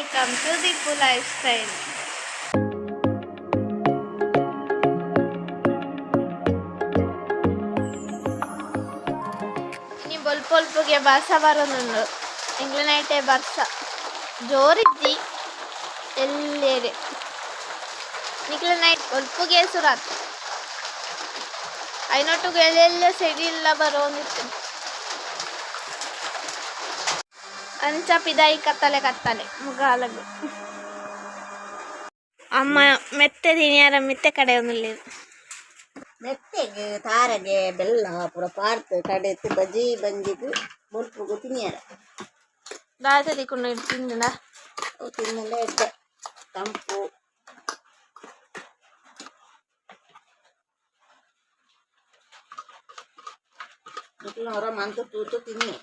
Welcome to Deepu lifestyle. ಇನಿ ಬೊಲ್ಪೊಲ್ಪುಗೆ ಬರ್ಸ ಬರೋದುಂಡು. ಎಂಗ್ಲೆನೈಟೆ ಬರ್ಸ ಜೋರಿಜ್ಜಿ ಎಲ್ಲೆರೆ. ನಿಕ್ಲೆ ನೈಟ್ ಬೊಲ್ಪುಗೆ ಸುರಾತ್ ಐನೊಟ್ಟುಗು ಎಲ್ಲೆಲ್ಲ ಸೆಡಿಲ್ಲ ಬರೋಂದಿತ್ತು. ಅಂಚ ಪಿದಾಯಿ ಕತ್ತಲೆ ಕತ್ತಲೆ ಮುಗಾಲಗು. ಅಮ್ಮ ಮೆತ್ತೆ ತಿನಿಯರ ಮೆತ್ತೆ ಕಡೆ ಒಂದುಲ್ಲೆರ್. ಮೆತ್ತೆಗ್ ತಾರಗೆ ಬೆಲ್ಲ ಪೂರ ಪಾಡ್ದ್ ಕಡೆತ್ ಬಜೀ ಬಂಜಿಗ್ ಬೊಲ್ಪುಗು ತಿನಿಯರ. ದಾದ ತಿಕ್ಕುಂಡು ತಿಂದುಂಡ? ಅವು ತಿಂದ್ಂಡ ಎಡ್ಡೆ ತಂಪು. ನಿಕ್ಲ್ನ ಒರ ಮಂತ್ ತೂತು ತಿನ್ನಿ.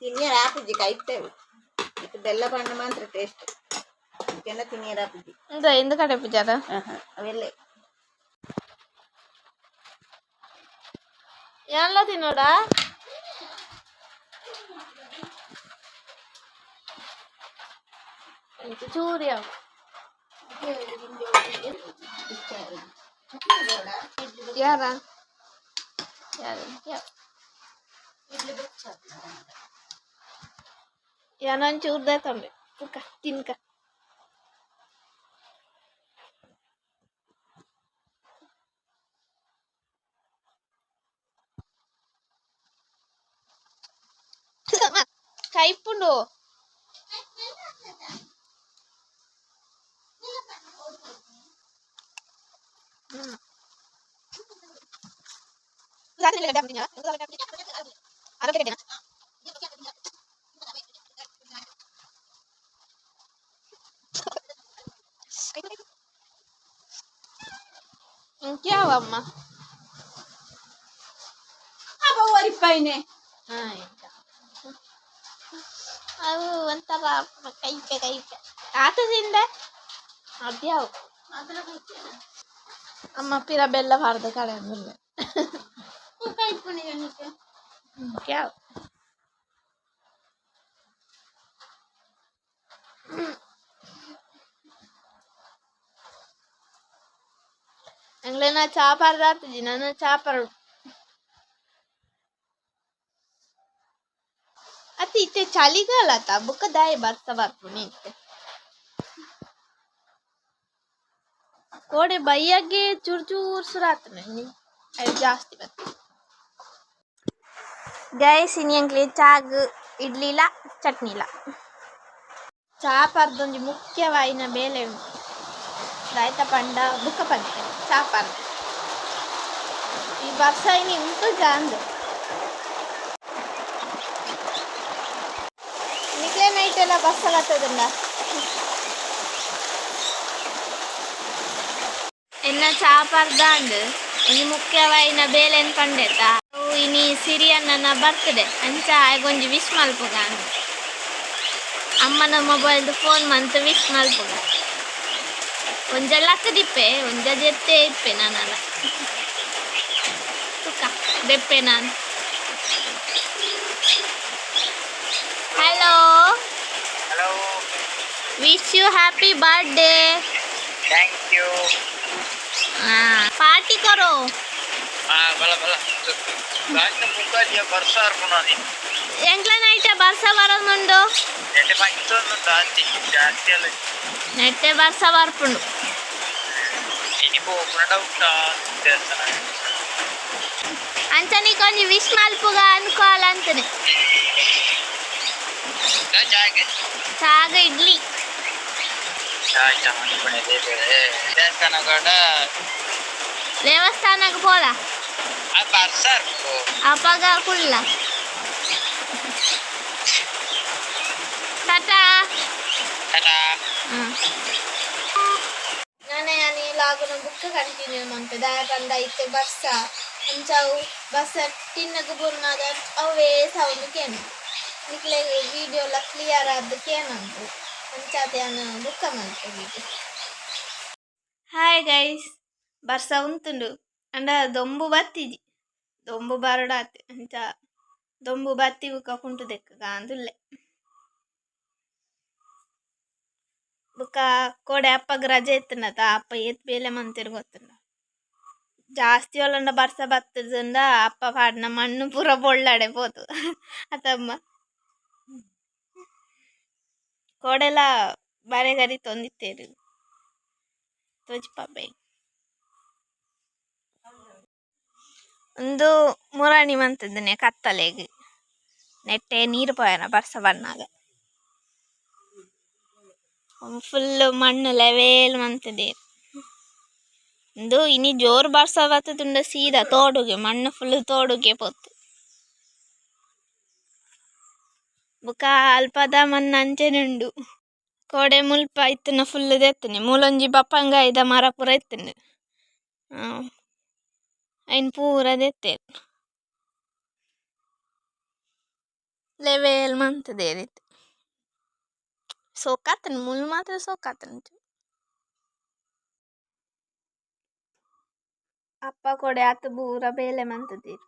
ತಿನಿಯರ ಆಪುಜಿ ಕೈಪೆ ಅವು. ಇತ್ತೆ ಬೆಲ್ಲ ಪಾಡ್ಂಡ ಮಾತ್ರ ಟೇಸ್ಟ್, ಇಜ್ಜಂಡ ತಿನಿಯರ ಆಪುಜಿ. ಇಂದು ಎಂದ ಕಡೆ ಪೂಜಾರ? ಅವೆಲ್ಲ. ಎಲ್ಲ ತಿನ್ನೋಡಾ? ಚೂರಿ ಅವು. ಯಾರ ಯಾರು ಯಾನೊಂಚೂರು ತಂದೆ ತುಕ ತಿನ್ಕ. ಕೈಪುಂಡು. ಇಂಕ್ಯಾವಮ್ಮ? ಒರಿಪಾಯಿನೆ. ಅವು ಒಂಥರ ಕೈಪೆ ಕೈಪೆ ಆತ ತಿಂದೆ ಅದ್ಯಾವು. ಅಮ್ಮ ಪಿರ ಬೆಲ್ಲ ಪಾಡ್ದು ಕಡೆ ಅಂದಿಲ್ಲ. ಕ್ಯಾವ್ ಎಂಗ್ಲೆನ ಚಾ ಪರ್ದಾತಿಜಿ, ನಾನು ಚಾ ಪರಡು ಅತ್ತೆ. ಇತ್ತೆ ಚಳಿಗಾಲ ಅತ್ತ, ಬೊಕ್ಕ ದಾಯೆ ಬರ್ಸ ಬರ್ಪುನಿ ಇತ್ತೆ? ಕೋಡೆ ಬಯ್ಯಗೆ ಚೂರು ಚೂರು ಸುರು ಆತುಂಡು, ಇನಿ ಅವು ಜಾಸ್ತಿ ಬತ್ತು. ಗೈಸ್, ಇನಿ ಎಂಕ್ಲೆ ಚಾಗ್ ಇಡ್ಲಿಲ ಚಟ್ನಿಲ. ಚಾ ಪರ್ದೊಂಜಿ ಮುಖ್ಯವಾಯಿನ ಬೇಲೆ ಉಂಡು. ದಾಯ್ತ ಪಂಡ ಬುಕ್ಕ ಪನ್ಪೆ ಚಾ ಪರ್ದ್. ಈ ಬರ್ಸ ಇನಿ ಉಂತು ಜಾಂದ್. ನಿಕ್ಲೆ ನೈಟ್ ಎಲ್ಲ ಬರ್ಸ ಬರ್ತದುಂಡ? ಎನ್ನ ಚಾ ಪರ್ದಾಂಡ್. ಒಂಜಿ ಮುಖ್ಯವಾಯಿನ ಬೇಲೆನ್ ಪಂಡೆತ, ಅವು ಇನಿ ಸಿರಿ ಅಣ್ಣನ ಬರ್ತ್ಡೇ. ಅಂಚ ಆಯಗೊಂಜಿ ವಿಶ್ ಮಲ್ಪುಗ ಅಂದ್ ಅಮ್ಮನ ಮೊಬೈಲ್ದು ಫೋನ್ ಮಂತ್ ವಿಶ್ ಮಲ್ಪುಗ. ಒಂಜ ಲಕ್ಕದಿಪ್ಪೆ, ಒಂಜ ಜೆತ್ತೆ ಇಪ್ಪೆ ನಾನಲ್ಲ. ತುಕ ದೆಪ್ಪೆ ನಾನು. Hello. Hello. Wish you happy birthday. Thank you. Party करो. ಹಾ, ಬಲ ಬಲ ಮುಖಾಲಿಯ ಬರ್ಸ ಅರ್ಪುಣಿ. ಎಂಕ್ಲ ನೈಟ್ ಬರ್ಸ ಬರೋದುಂಡು. ಎಡ್ಡೆ ಮತ್ತೊಂದು ದಾಂತಿ ಜಾಸ್ತಿ ಅಲ್ಲ. ನೆಟ್ಟೆ ಬರ್ಸ ಬರ್ಪುಂಡು. ಇನಿ ಪೋಪುನ ಡೌಟ್ ದೇವಸ್ಥಾನ. ಅಂಚ ನಿಕೊಂಜಿ ವಿಶ್ ಮಲ್ಪುಗ ಅನ್ಕೋಲ ಅಂತಾನೆ. ಜಾಗೆ. ಚಾಗ ಇಡ್ಲಿ. ಆಯ್ತಾ, ದೇವಸ್ಥಾನ ಕೂಡ. ದೇವಸ್ಥಾನಕ್ಕೆ ಪೋಲ. ಆ ಬರ್ಸ ಅರ್ಪು. ಅಪಗ ಕುಲ್ಲ. ಟಾಟಾ. ಟಾಟಾ. ನಾನೇ ಯಾನಿ ಲಾಗುನ ಬುಕ್ ಕಂಟಿನ್ಯೂ ಮನ್ಪೆ. ದಾಯ ಪಂಡ ಇತ್ತೆ ಬರ್ಸ, ಅಂಚ ಅವು ಬರ್ಸ ಟಿನ್ನಗ ಬುರ್ನಾಗ ಅವೇ ಸೌಂಡ್ ಕೇನು. ನಿಕ್ಲೆಗ್ ವೀಡಿಯೋಲ ಕ್ಲಿಯರ್ ಆದ್ ಕೇನಂದು. ಅಂಚಾದ್ ಯಾನ್ ಬುಕ್ಕ ಮನ್ಪೆ ವೀಡಿಯೋ. ಹಾಯ್ ಗೈಸ್, ಬರ್ಸ ಉಂತುಂಡು ಅಂಡ ದೊಂಬು ಬತ್ತಿಜಿ. ದೊಂಬು ಬರಡಾತೆ. ಅಂಚ ದೊಂಬು ಬತ್ತಿ ಬುಕ್ಕ ಕುಂಟು ದೆಕ್ಕಗ ಅಂದುಲ್ಲೆ ಬುಕ್ಕ ಕೋಡೆ ಅಪ್ಪಗ್ ರಜೆ ಇತ್ತುಂಡತ ಅಪ್ಪ ಏತ್ ಬೇಲೆ ಮಂತೆರ್ ಗೊತ್ತುಂಡ ಜಾಸ್ತಿ ಒಲ್ಲಂಡ ಬರ್ಸ ಬತ್ತದಂಡ ಅಪ್ಪ ಪಾಡ್ನ ಮಣ್ಣು ಪೂರ ಬೊಳ್ಳಾಡೆ ಪೋತು ಅತಮ್ಮ ಕೋಡೆಲ ಬಾರೆ ಗರಿ ತೊಂದಿತ್ತೇರು ತೋಜಿಪಾಬೆ ಒಂದು ಮುರಾಣಿ ಮಂತದನೆ ಕತ್ತಲೆಗ್ ನೆಟ್ಟೆ ನೀರು ಪೋಯನ ಬರ್ಸ ಬನ್ನಾಗ ಫುಲ್ ಮಣ್ಣು ಲೆವೆಲ್ ಮಂತದೆ ಇಂದು ಇನಿ ಜೋರು ಬರ್ಸ ಬತ್ತದುಂಡ ಸೀದಾ ತೋಡುಗೆ ಮಣ್ಣು ಫುಲ್ ತೋಡುಗೆ ಪೋತು ಬೊಕ ಅಲ್ಪದ ಮಣ್ಣು ಅಂಚನೆ ಉಂಡು ಕೋಡೆ ಮುಲ್ಪ ಇತ್ತಿನ ಫುಲ್ ದೆತ್ತುನಿ ಮೂಲೊಂಜಿ ಬಪ್ಪಂಗಾಯಿದ ಮರ ಪೂರ ಇತ್ತುಂಡು ಐನ್ ಪೂರ ದೆತ್ತೆರ್ ಲೆವೆಲ್ ಮಂತುದೆರ್ ಇತ್ತೆ ಸೋಕಾತುಂಡು ಮುಲು ಮಾತ್ರ ಸೋಕಾತುಂಡು ಅಪ್ಪ ಕೋಡೆ ಆತ್ ಪೂರ ಬೇಲೆ ಮಂತುದೆರ್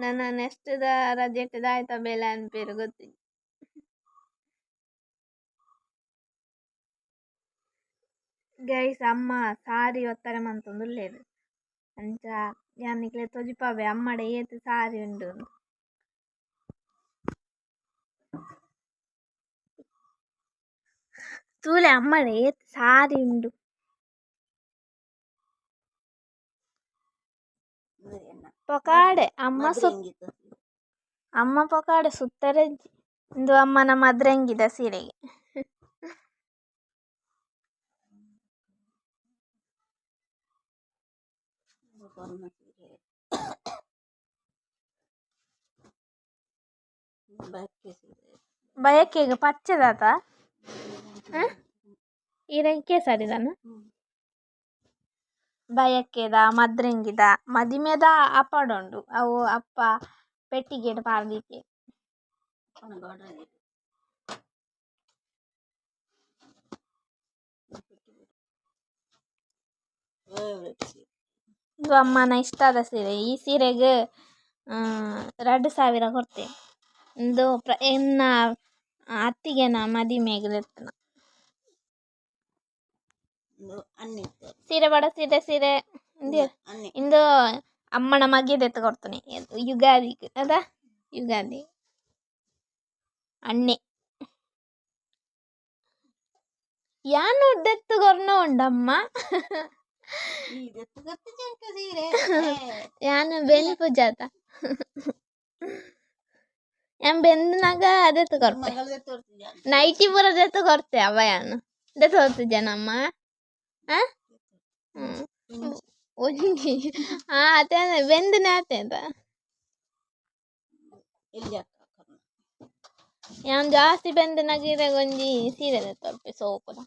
ನನ ನೆಕ್ಸ್ಟ್ ದ ರಜೆಟ್ ದಾಯ್ತ ಬೇಲೆ ಅನ್ಪೆರ್ ಗೊತ್ತಿಜ್ಜಿ. ಗೈಸ್ ಅಮ್ಮ ಸಾರಿ ಒತ್ತರೆ ಮಂತೊಂದುಲ್ಲೆರ್ ಅಂಚ ಯಾನ್ ನಿಕ್ಲೆಗ್ ತೋಜಿಪಾವೆ ಅಮ್ಮಡ ಏತ್ ಸಾರಿ ಉಂಡು. ತೂಲೆ ಅಮ್ಮಡ ಏತ್ ಸಾರಿ ಉಂಡು. ಪೊಕಾಡೆ ಅಮ್ಮ ಅಮ್ಮ ಪೊಕಾಡೆ ಸುತ್ತರೆಜ್ಜಿ ಇಂದು ಅಮ್ಮನ ಮದ್ರಂಗಿದ ಸೀರೆಗೆ. ಬಯಕೆಗ್ ಪಚ್ಚೆದಾತ ಈರೆಗ್ ಕೇಸರಿದನ ಬಯಕೆದ ಮದ್ರೆಂಗಿದ ಮದಿಮೆದ ಅಪ್ಪಡುಂಡು ಅವು ಅಪ್ಪ ಪೆಟ್ಟಿಗೆಡ್ ಪಾಡ್ದಿತ್ತೆರ್. ಇಂದು ಅಮ್ಮನ ಇಷ್ಟದ ಸೀರೆ ಈ ಸೀರೆಗ್ 2000 ಕೊರ್ತೆರ್ ಇಂದು ಎನ್ನ ಅತ್ತಿಗೆನ ಮದಿಮೆಗ್ ದೆತ್ತುನ. ಸೀರೆ ಬಡ ಸೀರೆ ಸೀರೆ ಇಂದು ಅಮ್ಮನ ಮಗೆ ದೆತ್ತ್ ಕೊರ್ತುನೆ ಯುಗಾದಿಗ್ ಅದ ಯುಗಾದಿ ಅಣ್ಣೆ ಯಾನ್ ದೆತ್ತ್ ಕೊರ್ನ ಉಂಡಮ್ಮ ಯಾನ್ ಬೆನ್ಪುಜತ ಯಾನ್ ಬೆಂದ್ನಗ ದೆತ್ತ್ ಕೊರ್ಪೆ ನೈಟಿ ಪೂರ ದೆತ್ತ್ ಕೊರ್ತೆ ಅವ ಯಾನ್ ದೆತ್ತ್ ಕೊರ್ತುಜನಮ್ಮ ಒಂಜಿ ಅತೆ ಬೆಂದಿನ ಆತೆ ಯಾನ್ ಜಾಸ್ತಿ ಬೆಂದಿನಗ ಇರೆಗ್ ಒಂಜಿ ಸೀರೆ ದೆತ್ತ್ ಕೊರ್ಪೆ ಸೋಕುದ.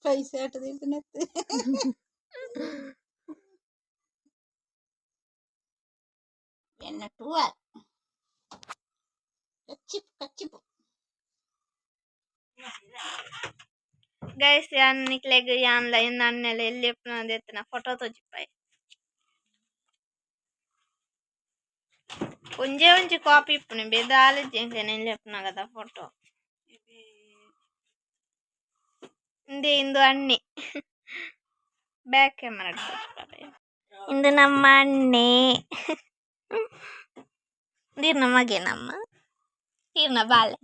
ಪೈಸೆ ಆಟದ ಎನ್ನ ಟೂವಲ್ ಕಚ್ಚಿಪು ಕಚ್ಚಿಪು. ಗೈಸ್ ಯಾನ್ ನಿಕ್ಲೆಗ್ ಯಾನ್ಲ ಎನ್ನ ಅಣ್ಣೆಲ ಎಲ್ಲಿ ಉಪ್ಪುನ ದೆತ್ತುನ ಫೋಟೋ ತೋಜಿಪಾಯೆ. ಒಂಜೇ ಒಂಜಿ ಕಾಪಿ ಇಪ್ಪುನಿ ಬೇತೆ ದಾಲ ಇಜ್ಜಿ ಎಂಕ್ಲೆನ ಎಲ್ಯ ಉಪ್ಪುನಗದ ಫೋಟೋ. ಇಂದೇ ಇಂದು ಅಣ್ಣೆ ಬ್ಯಾಕ್ ಕ್ಯಾಮರಾ ತೋಜಿಪಾವೆ. ಇಂದು ನಮ್ಮ ಅಣ್ಣೆ ಈರ್ನ ಮಗೆ ನಮ್ಮ ಈರ್ನ ಬಾಲೆ.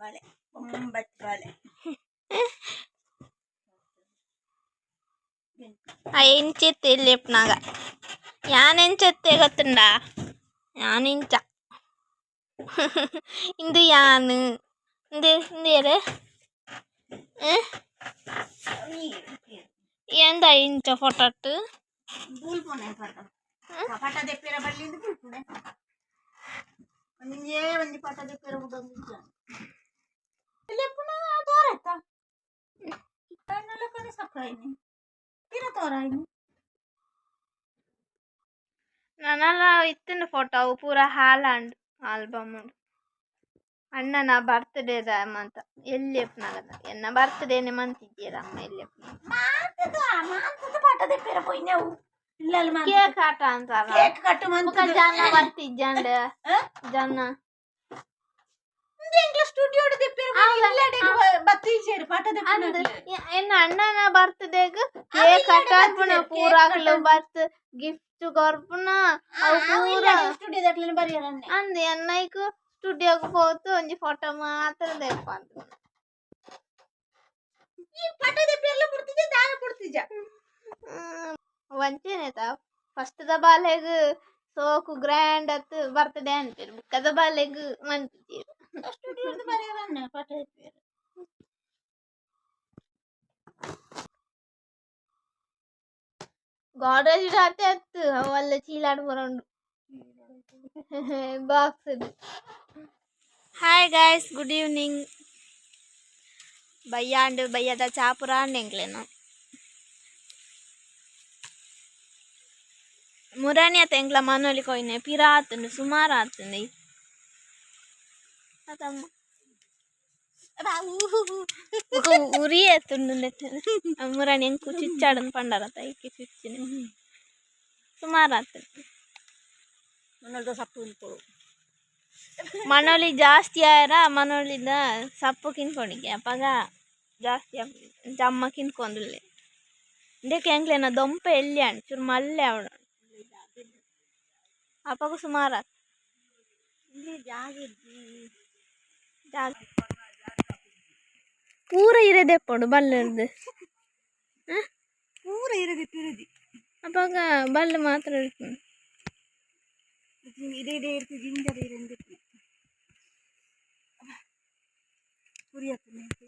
ಬಾಳೆ ಒಂಬತ್ತು ಬಾಳೆ. ಎಂಚಿತ್ತು ಎಲ್ಯ ಉಪ್ಪುನಗ ಯಾನ್ ಎಂಚತ್ತೆ ಗೊತ್ತುಂಡಾ ಯಾನ್ ಇಂಚ ಇಂದು ಯಾನ್ ಇಂದು ಇಂದು ಎಂದ ಇಂಚ ಫೋಟೋಟ್ ಬೂಲ್ಪುನೆ ಫೋಟೋ ಫೋಟೋ ದೆಪ್ಪಿರ ಬಲ್ಲಿಂದು ಬೂಲ್ಪುನೆ ಒಂಜಿ ಒಂಜೇ ಒಂಜಿ ಪಟ ದೆಪ್ಪೆರೆ ಬುಡೊಂದಿಜ್ಜ ಲೆಪ್ಪುನ ತೋರತ್ತ ಕಣೆ ಸಪ್ರಾಯಿನಿ ಪಿರ ತೋರಾಯಿನಿ. ನನಲ ಇತ್ತಿನ ಫೋಟೋ ಅವು ಪೂರ ಹಾಲಾಂಡ್ ಆಲ್ಬಮ್ ಉಂಡು. ಅಣ್ಣನ ಬರ್ತ್ಡೇದ ಮಂತ ಎಲ್ಲಿ ಎಪ್ಪುನಗದ ಎನ್ನ ಬರ್ತ್ಡೇನೆ ಮಂತಿಜ್ಜೆರ್ ಅಮ್ಮ ಎಲ್ಲಿ ಎಪ್ಪುನಗ. ಮಾಂತದ ಮಾಂತದ ಪಟ ದೆಪ್ಪೆರೆ ಪೋಯಿನವು ಇಲ್ಲಲ್ ಮಾಂತ ಕೇಕ್ ಆಟ ಅಂತಾರ. ಕೇಕ್ ಕಟ್ ಬೊಕ ಮಂತದ ಜನ ಬತ್ತಿಜ್ಜಂಡ್ ಜನ. ಎಂಕ್ಲ ಸ್ಟುಡಿಯೋಡ್ ದೆಪ್ಪೆರೆ ಇಲ್ಲಡೆಗ್ ಬತ್ತಿಜ್ಜೆರ್ ಪಟ ಅಂದ್ ದೆಪ್ಪುನಕ್ಲು. ಎನ್ನ ಅಣ್ಣನ ಬರ್ತ್ಡೇಗ್ ಅವು ಕೇಕ್ ಇಲ್ಲಡೆ ಕಟ್ ಆಪುನ ಬತ್ತಿಜೆರ್, ಕೇಕ್ ಪೂರಾಕ್ಲು ಕಟ್ ಬತ್ತ್ ಗಿಫ್ಟ್ ಕೊರ್ಪುನ ಅವು ಪೂರ. ಸ್ಟುಡಿಯೋದಕ್ಲೆನ ಬರಿಯರನ್ನೆ. ಅಂದ್ ಎನ್ನೈಕ್ ಸ್ಟುಡಿಯೋಗ್ ಪೋತು ಒಂಜಿ ಫೋಟೋ ಮಾತ್ರ ದೆಪ್ಪಂದು. ಈ ಪಟ ದೆಪ್ಪೆರೆಲ ಬುಡ್ತಿಜ ದಾಲ ಬುಡ್ತಿಜ. ವಂಚನೆತ ಫಸ್ಟ್ ದ ಬಾಲೆಗ್ ಸೋಕು ಗ್ರ್ಯಾಂಡ್ ಅತ್ ಬರ್ತ್ಡೇ ಅನ್ಪೆರ್ ಬುಕ್ಕದ ಬಾಲೆಗ್ ಮಂತಿಜೆರ್. ಸ್ಟುಡಿಯೋಡ್ ಬರಿಯರನ್ನೆ ಪಟ ದೆಪ್ಪೆರೆ. ಗೋಡ್ರೇಜ್ ಆತೆ ಅತ್ತು ಅವೆಲ್ಲ ಚೀಲಾಡ್ ಪೂರ ಉಂಡು box. Hi guys, good evening. ಬಯ್ಯಾಂಡ್ ಬಯ್ಯದ ಚಾಪುರ ಎಂಕ್ಲೆನ ಮುರಾಣಿ ಅತ್ತ ಎಂಕ್ಲ ಮನೊಲಿ ಕೊಯ್ನೆ ಪಿರ ಆತುಂಡು ಸುಮಾರು ಆತುಂಡು ಅದಮ್ಮ ಬೊಕ ಉರಿ ಆತುಂಡು ಮುರಾಣಿ ಎಂಕು ಚುಚ್ಚಾಡನ್ ಪಂಡರತ ಐಕೆ ಚುಚ್ಚಿನ ಸುಮಾರು ಆತುಂಡು. ಮನೊಲ್ದ ಸಪ್ಪು ಉಂಟು. ಮನೊಲಿ ಜಾಸ್ತಿ ಆಯರ ಮನೊಲಿದ ಸಪ್ಪು ಕಿನ್ಕೊಣಿಗೆ ಅಪಗ ಜಾಸ್ತಿ ಅಮ್ಮ ಕಿನ್ಕೊಂದುಲ್ಲೆ ಇಂದೆಕ್ ಎಂಕ್ಲೆನ ದೊಂಪೆ ಎಲ್ಯ ಆಂಡ್ ಚೂರು ಮಲ್ಲೆ ಆವೊಡು ಅಪಗ ಸುಮಾರು ಆತು. ಇಲ್ಲಿ ಜಾಗ ಇಜ್ಜಿ. ಜಾಗ ಪೂರ ಇರೆ ದೆಪ್ಪೊಡು ಬಲ್ಲೆರ್ದ್. ಪೂರ ಇರೆ ದೆಪ್ಪಿರದಿ. ಅಪಗ ಬಲ್ಲು ಮಾತ್ರ ಇಪ್ಪುಂಡು. ಇಡೆ ಇಡೆ ಇರ್ತಿ ಜಿಂಜರ ಇರೆ ದೆಪ್ಪಿ ಪುರಿ ಆತುಂಡು.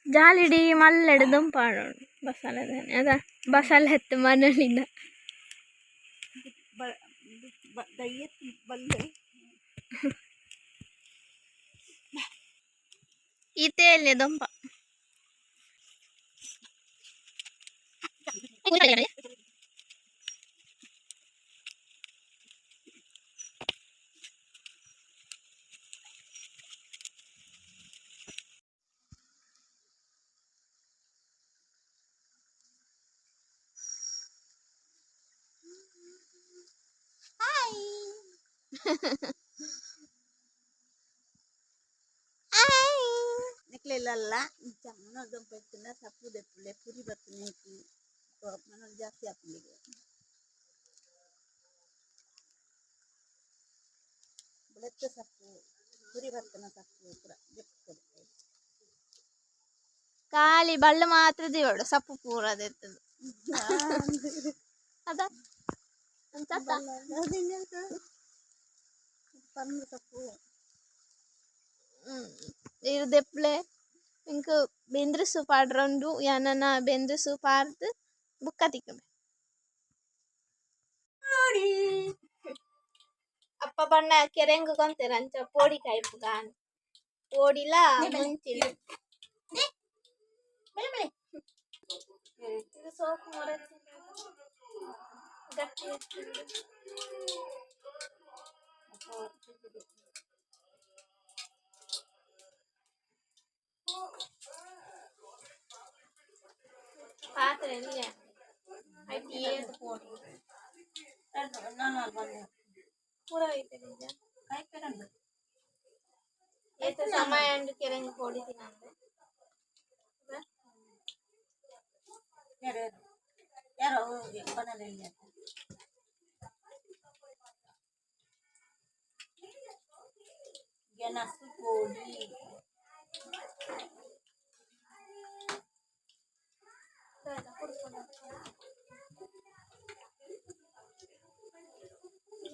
ಜಾಲಿಡಿ ಮಲ್ಲೆಡ್ ದೊಂಪ ಆಡೋಡು ಬಸಾಲೆ ಅದ ಬಸಾಲೆ ಹತ್ತು ಮನೊಲಿದ. ದಯ್ಯತ್ ಬಲ್ಲೆ. ಈತೆ ಎಲ್ಯ ದೊಂಪ. ನಿಕ್ಲೆಲ್ಲ ಇಂಚ ಮನೊಲ್ ದೊಂಪ ಇತ್ತುಂಡ ಸಪ್ಪು ದೆಪ್ಪುಲೆ ಪುರಿ ಬತ್ತುನೆ ಮನೊಲ್ ಜಾಸ್ತಿ ಆಪುಂಡು. ಬುಲೆತ್ತ ಸಪ್ಪು ಪುರಿ ಬತ್ತನ ಸಪ್ಪು ಪೂರ ದೆಪ್ಪುಡು. ಖಾಲಿ ಬಳ್ಳು ಮಾತ್ರ ದಿವಡು ಸಪ್ಪು ಪೂರ ದೆತ್ತದು ಅದ ಅಂಚತ್ತ. ಪನ್ನು ಸಪ್ಪು. ಇರ್ ದೆಪ್ಲೆ ಇಂಕ್ ಬೆಂದ್ರ ಸೂಪ್ ಪಾಡ್ರೊಂಡು ಯಾನನ ಬೆಂದ್ರ ಸೂಪ್ ಪಾರ್ದ್ ಬುಕ್ಕ ತಿಕ್ಕುಂಡು. ಅಪ್ಪ ಬಣ್ಣ ಕೆರೆಂಗು ಕೊಂತೆರ್ ಅಂಚ ಪೋಡಿ ಕಾಯಿಪುಗ ಪೋಡಿಲ ಮುಂಚಿಲ. ಇದು ಸೋಕು ಮೊರೆ ಗಟ್ಟಿ ಇರ್ತದೆ. ಪಾತ್ರೆ ಎಲ್ಲಿ ಆಯ್ತು ಏತ್ ಪೋಡಿ ನಾನು ಬಂದೆ. ಪೂರ ಐತೆ ನಿಜ. ಕಾಯ್ಪೆರಂಡು. ಏತ್ ಸಮಯ ಅಂಡ್ ಕೆರೆಂಗು ಪೋಡಿ ತಿನ್ನಂದೆ. ಯಾರು ಯಾರು ಹೋಗಿ ಬನದಲ್ಲಿ ಅಂತ. ಗೆಣಸು ಪೋಡಿ.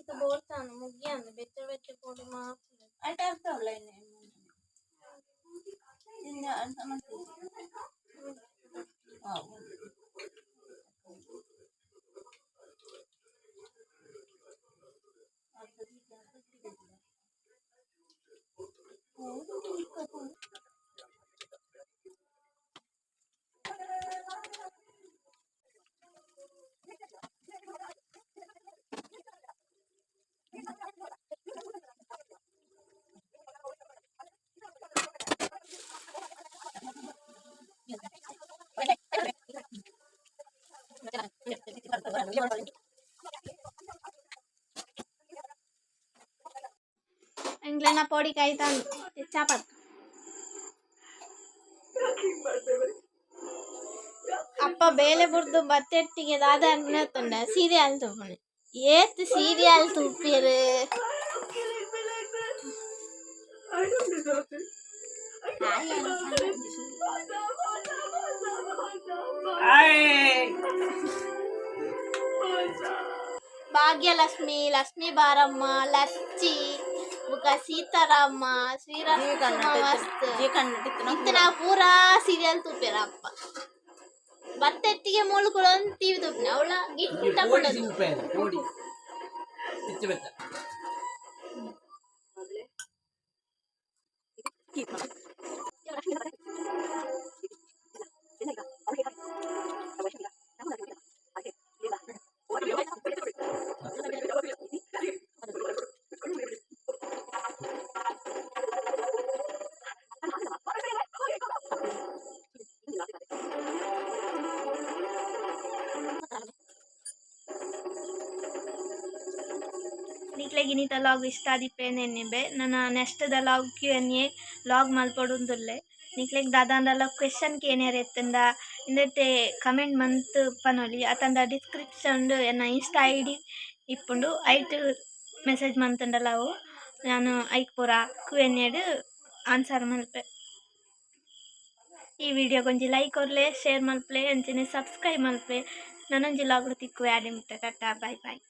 ಇದು ಬೋರ್ತಾನು ಮುಗಿಯಂದು ಬೆಚ್ಚ ಬೆಚ್ಚ ಪೋಡಿ ಮಾತ್ರ. ಆಯ್ತು ಅರ್ಥ ಉಳ್ಳ ಇನ್ನು ಇನ್ನು ಅಂತ ಮಾಡ್ತೀವಿ. ಎಂಕ್ಲೆನ ಪೊಡಿ ಕಾಯ್ತಾನು ಚಾಪತ್. ಅಪ್ಪ ಬೇಲೆ ಬುಡ್ದು ಬತ್ತೆಟ್ಟಿಗೆ ದಾದ ಅನ್ತುಂಡ ಸೀರಿಯಲ್ ತೂಪುಣೆ. ಏತ್ ಸೀರಿಯಲ್ ತೂಪೆರ್. ಭಾಗ್ಯಲಕ್ಷ್ಮಿ, ಲಕ್ಷ್ಮೀ ಬಾರಮ್ಮ, ಲಚ್ಚಿ ಬುಕ ಸೀತಾರಾಮ, ಶ್ರೀರಾಮ. ಇತ್ತೆ ನಾವು ಪೂರಾ ಸೀರಿಯಲ್ ತೂಪೆರ್. ಅಪ್ಪ ಬತ್ತೆಟ್ಟಿಗೆ ಮೂಲು ಕೂಡ ಟಿವಿ ತೂಪಿನ ಅವಳ ಗಿಟ್ಟ ಕೊಡೋದು. ಕೋಡಿ పిచ్చి ಬೆತ್ತ. ನಿಕ್ಲೆಗ್ ಇನಿತ ಲಾಗ್ ಇಷ್ಟ ಆದಿಪ್ಪೆ ಎನ್ನಿಬೆ. ನನ next the log Q&A log ಮಲ್ಪೊಡುಂದುಲ್ಲೆ. ನಿಕ್ಲೆಗ್ ದಾದಾಂಡಲ ಕ್ವೆಶನ್ ಕೇನೆರೆ ಇತ್ತುಂಡ ಇಂದೆಟ್ ಕಮೆಂಟ್ ಮಂತ್ ಪನೊಲಿ. ಅತ್ತಂಡ ಡಿಸ್ಕ್ರಿಪ್ಷನ್ ಎನ್ನ ಇನ್ಸ್ಟಾ ಐಡಿ ಇಪ್ಪುಂಡು, ಐಟ್ ಮೆಸೇಜ್ ಮಂತುಂಡಲ ಅವು ಯಾನ್ ಐಕ್ ಪೂರ ಕ್ಯೂ ಎನ್ ಎಡ್ ಆನ್ಸರ್ ಮಲ್ಪೆ. ಈ ವಿಡಿಯೋಗ್ ಒಂಜಿ ಲೈಕ್ ಕೊರ್ಲೆ, ಶೇರ್ ಮಲ್ಪಲೆ, ಅಂಚನೆ ಸಬ್ಸ್ಕ್ರೈಬ್ ಮಲ್ಪಲೆ. ನನೊಂಜಿ ಲಾಗ್ ತಿಕ್ಕುವೆ, ಆಡೆ ಮುಟ್ಟ ಟಾಟಾ, ಬಾಯ್ ಬಾಯ್.